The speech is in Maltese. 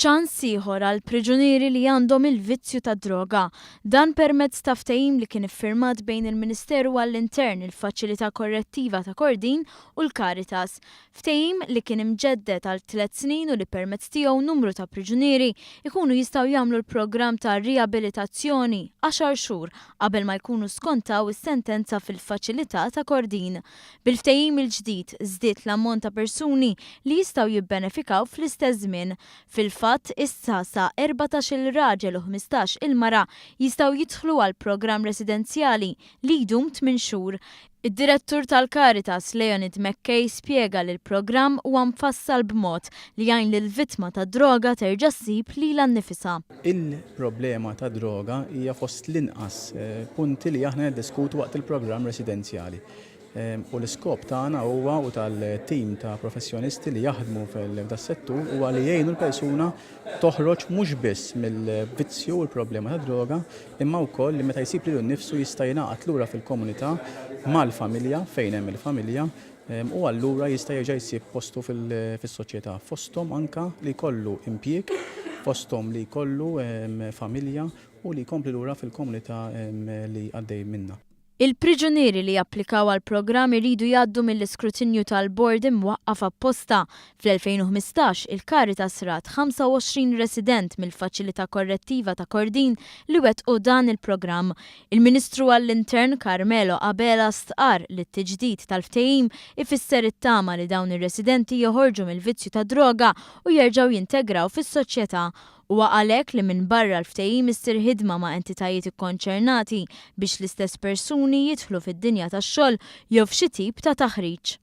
Ċans ieħor għal priġunieri li għandhom il-vizzju tad-droga. Dan permezz ta' ftehim li kien iffirmat bejn il-Ministeru għall-Intern, il-Faċilità Korrettiva ta' Kordin u l-Caritas. Ftehim li kien imġedded għal tlett snin u li permezz tiegħu numru ta' priġunieri jkunu jistgħu jagħmlu l-programm ta' riabilitazzjoni għaxar xhur qabel ma jkunu skontaw is-sentenza fil-Faċilità ta' Kordin. Bil-ftehim il-ġdid, żdied l-ammont ta' persuni li jistgħu jibbenefikaw fl-istess żmien. Fil-fatt, issa sa 14-il raġel u 15-il mara jistgħu jidħlu għal programm residenzjali li jdum tminn xhur. Id-Direttur tal-Caritas, Leonid McKay, spjega li l-programm huwa mfassal b'mod li jgħin lill-vittma tad-droga terġa' ssib lilha nnifisha. Il-problema tad-droga hija fost l-inqas punti li aħna niddiskutu waqt il-programm residenzjali. U l-iskop tagħna huwa u tal-tim ta' professjonisti li jaħdmu f'das-settur huwa li jgħinu l-persuna toħroġ mhux biss mill-vizzju u l-problema tad-droga imma wkoll li meta jsib lilu nnifsu jista' jingħaqad lura fil-komunità mal-familja fejn hemm il-familja u allura jista' jerġa' jsib postu fis-soċjetà fosthom anke li jkollu impjieg, fosthom li jkollu familja u li jkompli lura fil-komunità li għaddej minnha. Il-priġunieri li japplikaw għall-programm iridu jgħaddu mill-iskrutinju tal-bord imwaqqaf apposta. Fl-2015, il-Caritas rat 25 resident mill-Faċilità Korrettiva ta' Kordin li wettqu dan il-programm. Il-Ministru għall-Intern Carmelo Abela stqarr li t-tiġdid tal-ftehim ifisser it-tama li dawn ir-residenti joħorġu mill-vizzju tad-droga u jerġgħu jintegraw fis-soċjetà. Huwa għalhekk li minbarra l-ftehim issir ħidma ma' entitajiet ikkonċernati biex l-istess persuni jidħlu fid-dinja tax-xogħol jew f'xi tip ta' taħriġ.